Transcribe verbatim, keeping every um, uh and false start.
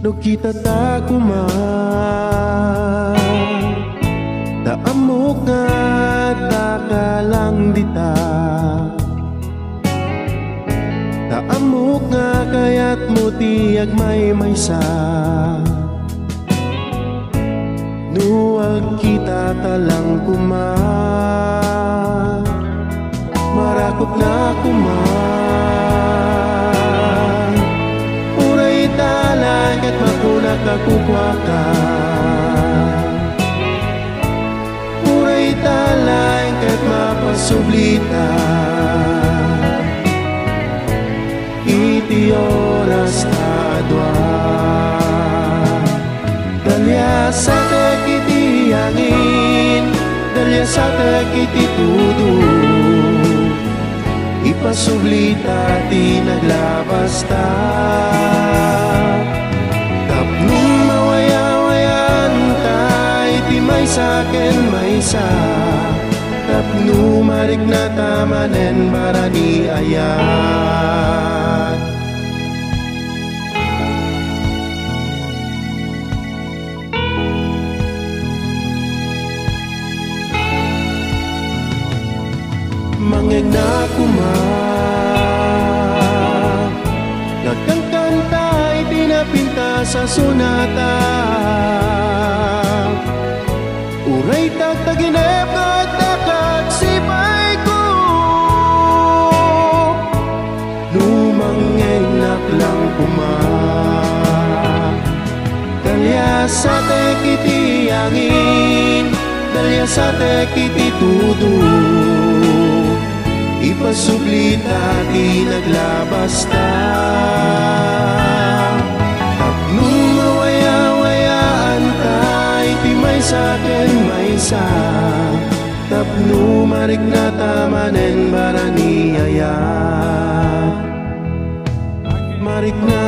No kitata koma, ta ammok nga addaka lang dita. Ta ammok nga kayatmo ti agmaymaysa. No agkitata lang koma, marakopna koma. Uray ta laeng ket makunak a kukuaka. Uray ta laeng ket mapasublita iti oras ta adua. Daliasatek iti angin, daliasatek iti tudo. Ipasublita ti naglabasta. Tapno mawayawayaanta iti maysa ken maysa. Tapno mariknata manen barani ayat. Mangngegna koma nga agkankanta iti napintas a sonata. Uray tagtaginep nga addaka agsipayko. No mangngegnak lang koma, daliasatek iti angin, daliasatek iti tudo. Ipasublita ti naglabasta. Tapno mawayawayaanta iti maysa ken maysa. Tapno mariknata manen barani ayat. Marikna